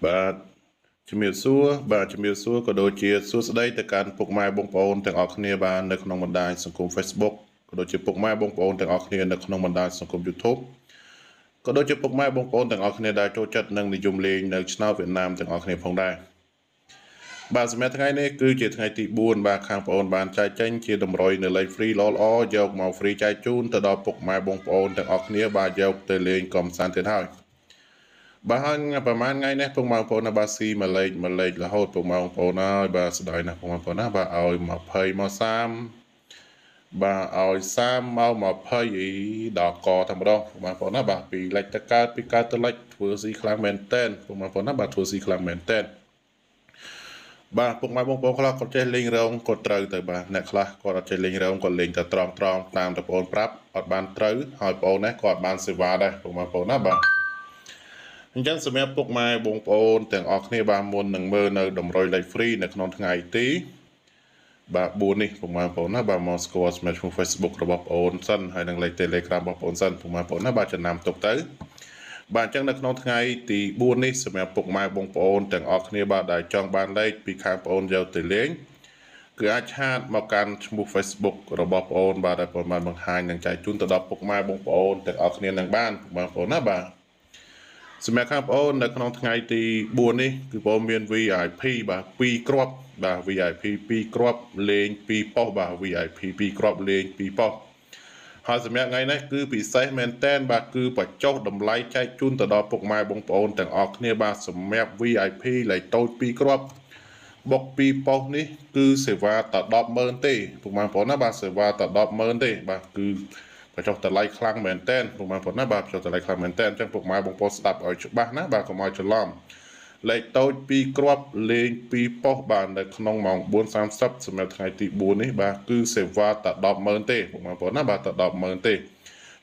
បាទជំរាបសួរបាទជំរាបសួរក៏ដូចជាសួស្តីទៅកាន់ពុកម៉ែបងប្អូនទាំងអស់គ្នាបាទនៅក្នុងបណ្ដាញសង្គម Facebook ក៏ដូចជាពុកម៉ែបងប្អូនទាំងអស់គ្នានៅក្នុងបណ្ដាញសង្គម YouTube ក៏ដូចជាពុកម៉ែបងប្អូនទាំងអស់គ្នាដែលចូលចិត្តនិងនិយមលេងនៅឆ្នោតវៀតណាមទាំងអស់គ្នាផងដែរបាទសម្រាប់ថ្ងៃនេះគឺជាថ្ងៃទី4បាទខាងបងប្អូនបានចែកចេញជាតម្រុយនៅលេខ free ល្អៗយកមក free ចែកជូនទៅដល់ពុកម៉ែបងប្អូនទាំងអស់គ្នាបាទយកទៅលេងកំសាន្តទៀតហើយបាទហើយប្រហែលថ្ងៃនេះពុកម៉ែបងប្អូនណាបាទស៊ីមួយលេខមួយលេខរហូតពុកម៉ែបងប្អូនហើយបាទស្ដាយណាស់ពុកម៉ែបងប្អូនណាបាទឲ្យ20មក30បាទឲ្យ30មក20អីដល់កតែម្ដងពុកម៉ែបងប្អូនណាបាទពីលេខទៅកើតពីកើតទៅលេខធ្វើស៊ីខ្លាំងមែនតែនពុកម៉ែបងប្អូនណាបាទធ្វើស៊ីខ្លាំងមែនតែនបាទពុកម៉ែបងប្អូនខ្លះគាត់ចេះលេងរងគាត់ត្រូវទៅបាទអ្នកខ្លះគាត់អត់ចេះលេងរងគាត់លេងតែត្រង់ត្រង់តាមតែបងប្អូនប្រាប់អត់បានត្រូវហើយបងប្អូននេះគាត់បានសេវាដែរពុកម៉ែបងប្អូនណាបាទអញ្ចឹងសម្រាប់ពុកម៉ែបងប្អូនទាំងអស់គ្នាបាទមុននឹងមើលនៅតម្រុយលេខ free នៅក្នុងថ្ងៃទីបាទ4នេះពុកម៉ែបងប្អូនណាបាទមកស្គាល់សម្រាប់ឈ្មោះ Facebook របស់បងប្អូនសិនហើយនិងលេខ Telegram របស់បងប្អូនសិនពុកម៉ែបងប្អូនណាបាទចំណាំទុកទៅបាទអញ្ចឹងនៅក្នុងថ្ងៃទី4នេះសម្រាប់ពុកម៉ែបងប្អូនទាំងអស់គ្នាបាទដែលចង់បានលេខពីខាងបងប្អូនយកទៅលេងគឺអាចឆាតមកកាន់ឈ្មោះ Facebook របស់បងប្អូនបាទដែលបងបានបង្ហាញនិងចែកជូនទៅដល់ពុកម៉ែបងប្អូនទាំងអស់គ្នានឹងបានពុកម៉ែបងប្អូនណាបាទសម្រាប់ខាងបងប្អូននៅក្នុងថ្ងៃទី4នេះគឺបងមាន VIP បាទ2គ្រាប់បាទ VIP 2គ្រាប់លេង2ប៉ុស្តិ៍បាទ VIP 2គ្រាប់លេង2ប៉ុស្តិ៍ហើយសម្រាប់ថ្ងៃនេះគឺពិសេសមែនតែនបាទគឺបញ្ចុះតម្លៃចែកជូនទៅដល់ពុកម៉ែបងប្អូនទាំងអស់គ្នាបាទសម្រាប់ VIP លេខតូច2គ្រាប់បុក2ប៉ុស្តិ៍នេះគឺសេវាតែ100000ទេពុកម៉ែបងប្អូនណាបាទសេវាតែ100000ទេបាទគឺបញ្ចុះតម្លៃខ្លាំងមែនតែនពុកម៉ែបងប្អូនណាបាទបញ្ចុះតម្លៃខ្លាំងមែនតែនអញ្ចឹងពុកម៉ែបងប្អូនស្ដាប់ឲ្យច្បាស់ណាបាទកុំឲ្យច្រឡំលេខតូច2គ្រាប់លេង2ប៉ុស្តិ៍បាទនៅក្នុងម៉ោង4:30សម្រាប់ថ្ងៃទី4នេះបាទគឺសេវាតែ100000ទេពុកម៉ែបងប្អូនណាបាទតែ100000ទេ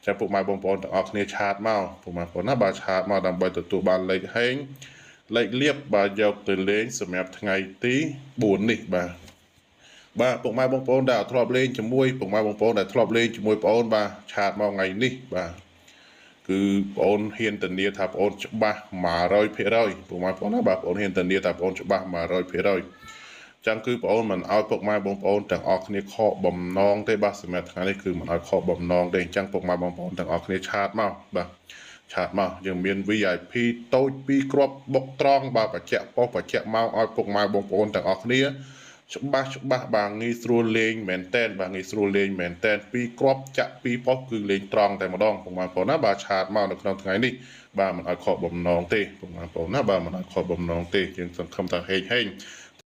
ចាំពុកម៉ែបងប្អូនទាំងអស់គ្នាឆាតមកពុកម៉ែបងប្អូនណាបាទឆាតមកដើម្បីទទួលបានលេខហេងលេខលៀបបាទយកទៅលេងសម្រាប់ថ្ងៃទី4នេះបាទបាទពុកម៉ែបងប្អូនដែលធ្លាប់លេងជាមួយពុកម៉ែបងប្អូនដែលធ្លាប់លេងជាមួយបងប្អូនបាទឆាតមកថ្ងៃនេះបាទគឺបងអូនហ៊ានធានាថាបងអូនច្បាស់100%ពុកម៉ែបងប្អូនណាបាទបងអូនហ៊ានធានាថាបងអូនច្បាស់100%ចឹងគឺបងអូនមិនឲ្យពុកម៉ែបងប្អូនទាំងអស់គ្នាខកបំណងទេបាទសម្រាប់ថ្ងៃនេះគឺមិនឲ្យខកបំណងទេអញ្ចឹងពុកម៉ែបងប្អូនទាំងអស់គ្នាឆាតមកបាទឆាតមកយើងមាន VIP តូច2គ្រាប់បុកត្រង់បាទបច្ចៈប៉ុស្តិ៍បច្ចៈម៉ោងឲ្យពុកម៉ែបងប្អូនទាំងអស់គ្នាច្បាស់ច្បាស់បាទងាយស្រួលលេងមែនតែនបាទងាយស្រួលលេងមែនតែនពីរគ្រាប់ចាក់ពីរប៉ុស្តិ៍គឺលេងត្រង់តែម្ដងពុកម៉ែបងប្អូនណាបាទឆាតមកនៅក្នុងថ្ងៃនេះបាទមិនឲ្យខកបំណងទេពុកម៉ែបងប្អូនណាបាទមិនឲ្យខកបំណងទេយើងសង្ឃឹមថាហេងហេង